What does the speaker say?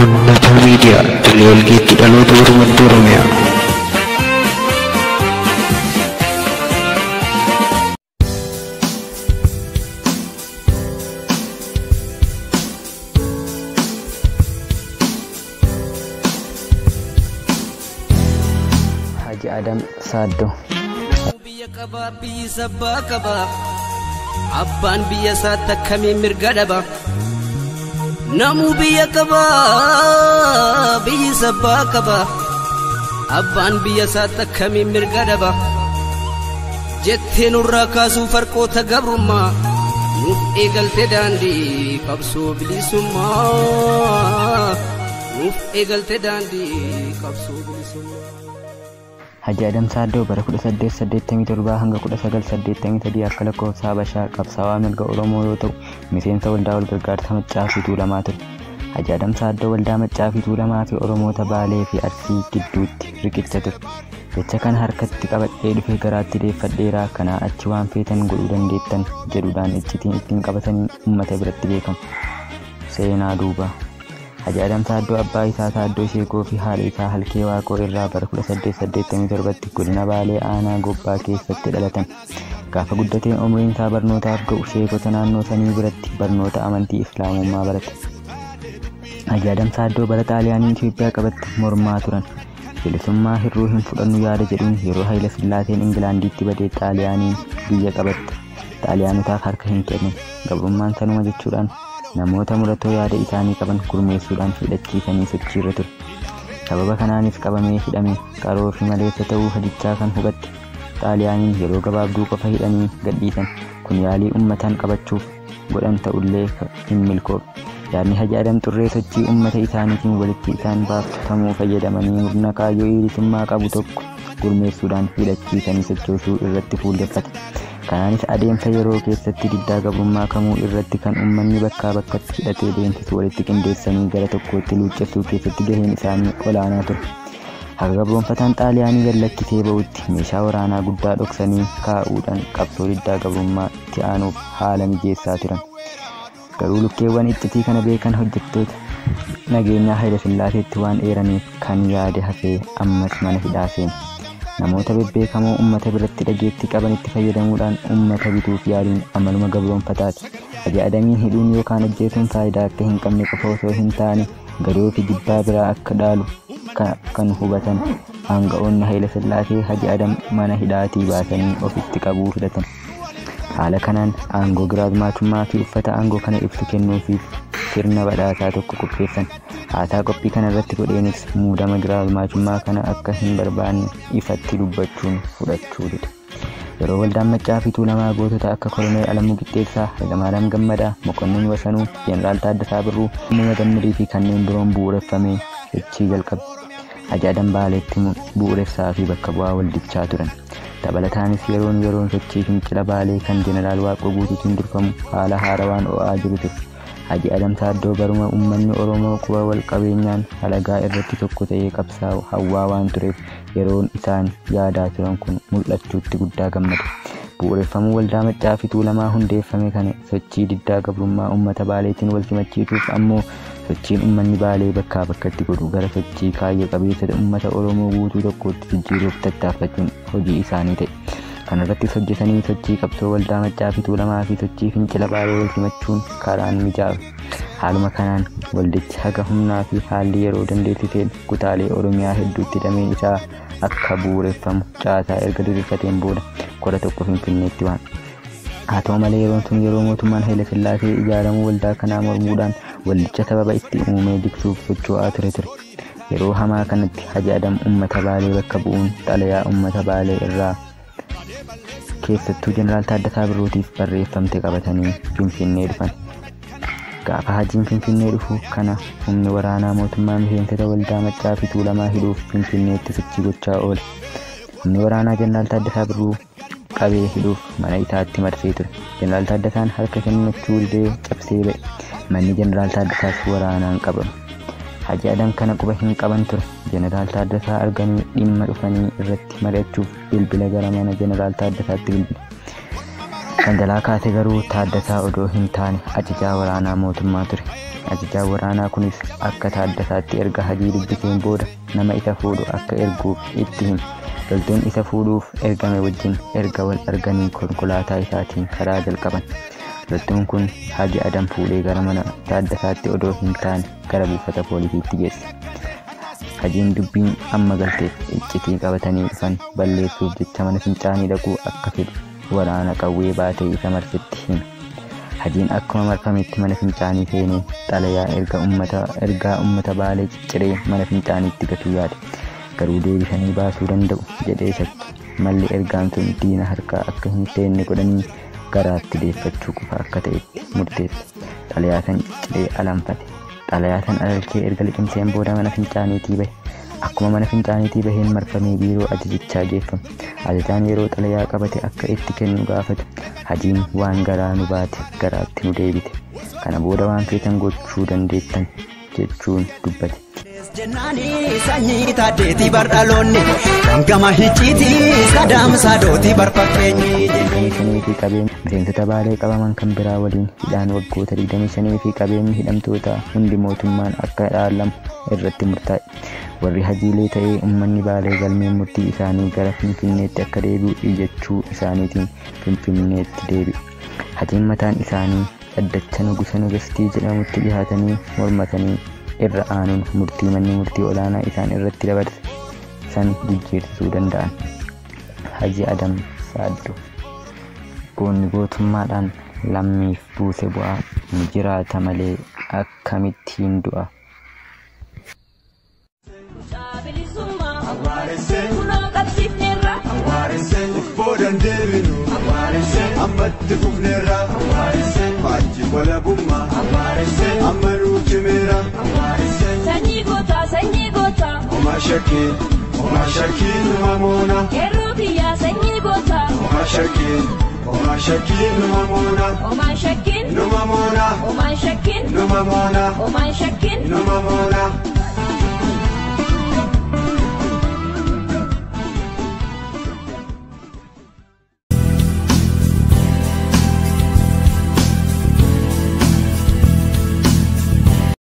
Onnata Miidiyaa Dirree Walgeetti dhaloota Gurmadduu Oromiyaa. Haji Adam Saaddoo. Biyya qabaa, biyyi sabbaa qabaa, abbaan biyya isaatti akkamiin mirga dhaba? Namuu biyya qabaa, biyyi sabbaa qabaa, abbaan biyya isaatti akkamiin mirga dhaba? Jettee nurraa kaasuu farqoota gabrummaa, nuuf eegalte daandii qabsoo bilisummaa. Nuuf eegalte daandii qabsoo bilisummaa. Haji Adam Saaddoo bara 1887 hanga 1983 akka lakkoofsa Habashaa qabsaa'aa mirga Oromoo yoo ta'u, miseensa waldaa walgargaarsa Maccaa fi Tuulamaa ture. Haji Adam Saaddoo waldaa Maccaa fi Tuulamaa fi Oromoota Baalee fi Arsii gidduutti riqicha ture. Jecha kana harkatti qabadhee dhufe garaatti deeffadheeraa, kanaa achi waan feetan godhuu dandeettan jedhuudhaan iccitiin ittiin qabatanii uummata biratti beekamu. Seenaa duubaa. Haji Adam Saaddoo abbaa isaa Saaddoo Sheekoo fi haadha isaa Halkee Waaqoo irraa bara 1887tti godina Baalee aanaa Gobbaa keessatti dhalatan. Gaafa guddateen umriin isaa barnootaaf ga'u sheekota naannoo sanii biratti barnoota amantii Islaamummaa barate. Haji Adam Saaddoo bara Xaaliyaaniin Itoophiyaa qabatte mormaa turan. Bilisummaa hirruu hin fudhannu yaada jedhuun yeroo Hayila Sillaaseen Ingilaandiitti badee Xaaliyaaniin biyya qabatte. Xaaliyaanotaaf harka hin kennin. Gabrummaan sanuma jechuudhaan namoota muratoo yaada isaanii qaban gurmeessuudhaan hidhachiisanii sochiirra ture. Sababa kanaanis qabamee hidhame. Qaroo fi maleessa ta'uu hajichaa kan hubatte Xaaliyaaniin yeroo gabaabduu qofa hidhanii gadhiisan. Kun yaalii uummataan qabachuuf godhan ta'ullee hin milkoofne. Yaadni Haji Adam xurree sochii uummata isaaniitiin walitti isaan baaftamuu fayyadamanii murna kaayyoo bilisummaa qabu tokko gurmeessuudhaan hidhachiisanii sochoosuu irratti fuulleffate. Kanaanis adeemsa yeroo keessatti diddaa gabrummaa kamuu irratti kan uummanni bakkaa bakkatti hidhatee deemsisu walitti qindeessanii gara tokkootti luuccessuu keessatti gaheen isaanii olaanaa ture. Haga gabroonfataan Xaaliyaanii gad lakkisee ba'utti meeshaa waraanaa guddaa dhoksanii kaa'uudhaan qabsoo diddaa gabrummaa itti aanuuf haala mijeessaa turan. Garuu lukkeewwan iccitii kana beekan hojjettoota nageenyaa Hayila Sillaaseetti waan eeraniif kan yaade hafee ammas mana hidhaa seene. Namoota bebbeekamoo uummata biratti dhageettii qabanitti fayyadamuudhaan uummata bituuf yaaluun amaluma gabroonfataati. Haji Adamiin hidhuun yookaan ajjeesuun faayidaa akka hin qabne qofa osoo hin taane gadoo fi jibbaa biraa akka dhaalu kan hubatan aanga'oonni Hayila Sillaasee Haji Adam mana hidhaatii baasanii ofitti qabuu filatan. Haala kanaan aangoo giraazmaatummaa fi uffata aangoo kana ibsu kennuufiif sirna badhaasaa tokko qopheessan. Haasaa qophii kana irratti godheenis muudama giraazmaatummaa kana akka hin barbaanne ifatti dubbachuun fudhachuu dide. Yeroo waldaan Maccaa fi Tuulamaa gootota akka Koloneel Alamuu Qixxeessaa, Hayilamaariyaam Gammadaa, Mokonnin Wasanuu, Jeneraal Taaddasaa Birruu, Uumama Dammirii fi kanneen biroon bu'uureffamee sochii jalqabe. Haji Adam Baaleetti bu'uuressaa fi bakka bu'aa waldichaa turan. Dabalataanis yeroon yeroon sochii fincila Baalee kan Jeneraal Waaqoo Guutuutiin durfamu haala haarawaan ho'aa jiru ture. Haji Adam Saaddoo baruma uummanni Oromoo quba wal qabeenyaan halagaa irratti tokko ta'ee qabsaa'u hawwaa waan tureef yeroon isaan yaadaa turan kun mul'achuutti guddaa gammade. Bu'uureffamuu waldaa Maccaa fi Tuulamaa hundeeffame kana sochii diddaa gabrummaa uummata Baaleetiin wal simachiisuuf ammoo sochiin uummanni Baalee bakkaa bakkatti godhu gara sochii kaayyoo qabeessa uummata Oromoo guutuu tokkootti jijjiiruuf tattaaffachuun hojii isaanii ta'e. Kana irrattis hojjetanii sochii qabsoo waldaa Maccaa fi Tuulamaa fi sochii fincila Baalee wal simachuun karaan mijaa'e. Haaluma kanaan waldichi haga humnaa fi haalli yeroo dandeessiseen kutaalee Oromiyaa hedduutti dameen isaa akka bu'uureffamu caasaa erga diriirfateen booda kora tokko Finfinneetti waan. Haa ta'u malee yeroon sun yeroo mootummaan Hayila Sillaasee ijaaramuu waldaa kanaa mormuudhaan waldicha sababa itti uumee jigsuuf socho'aa ture ture. Yeroo hamaa kanatti Haji Adam uummata Baalee bakka bu'uun xalayaa uummata Baalee irraa keessattuu Jeneraal Taaddasaa Birruutiif barreeffamte qabatanii Finfinnee dhufan. Gaafa Hajiin Finfinnee dhufu kana humni waraanaa mootummaa miseensota waldaa Maccaa fi Tuulamaa hidhuuf Finfinneetti sochii gochaa oole. Humni waraanaa Jeneraal Taaddasaa Birruu qabee hidhuuf mana isaatti marsee ture. Jeneraal Taaddasaan harka kennachuu didee cabsee ba'e. Manni Jeneraal Taaddasaas waraanaan qabame. Haji Adam kana quba hin qaban ture. Jeneraal Taaddasaa arganii dhimma dhufanii irratti mari'achuuf bilbila gara mana Jeneraal Taaddasaatti bilbile. Kan jalaa kaase garuu Taaddasaa odoo hin taane ajajaa waraanaa mootummaa ture. Ajajaan waraanaa kunis akka Taaddasaatti erga Hajii dubbiseen booda nama isa fuudhu akka erguuf itti hime. Loltuun isa fuudhuuf ergame wajjin erga wal arganii konkolaataa isaatiin karaa jalqaban. Loltuun kun Haji Adam fuudhee gara mana Taaddasaatti odoo hin taane gara buufata poolisiitti geesse. Hajiin dubbiin amma galteef iccitii qabatanii dhufan balleessuuf jecha mana fincaanii dhaquu akka fedhu waraana qawwee baatee isa marsetti hime. Hajiin akkuma marfametti mana fincaanii seenee xalayaa ergaa uummata Baalee cicciree mana fincaaniitti gatuu yaade. Garuu deebisanii baasuu danda'u jedhee shakke. Malli ergaan sun diina harkaa akka hin seenne godhanii garaatti deeffachuu qofa akka ta'etti murteesse. Xalayaa san cicciree alanfate. Xalayaa san alalchee erga liqimseen booda mana fincaaniitii bahe. Akkuma mana fincaaniitii baheen marfamee biiroo ajajichaa geeffame. Ajajaan yeroo xalayaa qabate akka itti kennu gaafatu. Hajiin waan garaa nu baate garaatti nu deebite. Kana booda waan feetan gochuu dandeettan jechuun dubbate. Jennaani sanyii taaddeetii bardhaloonni gama hicciitii sadaamsaa dootii barfakkeenyi. 25 fi qabeenya miseensota Baalee qabaman kan biraa waliin hidhaan waggoota 25 fi qabeenyi hidhamtoota hundi mootummaan akka dhaalamu irratti murtaa'e. Warri Hajiilee ta'ee uummanni Baalee galmeen murtii isaanii gara Finfinneetti akka deebi'u iyyachuu isaaniitiin Finfinneetti deebi'e. Hajiin mataan isaanii dhaddacha Nugusa Nagastii jedhamutti dhihaatanii mormatanii irra aanuun murtii manni murtii olaanaa isaan irratti dabarse san jijjiirsisuu danda'an. Haji Adam Saaddoo. Goonni gootummaadhaan lammiif buuse bu'aa ni jiraata malee akkamittiin du'a? Ammatti fufneerra faajji walabummaa amma nuu cimeera. Sanyii gootaa sanyii gootaa. Homaa shakkii homaa shakkii numa moona. Qeerroo biyyaa sanyii gootaa. Homaa shakkii homaa shakkii numa moona. Homaa shakkiin. Numa moona. Homaa shakkiin. Numa moona. Homaa shakkiin. Numa moona.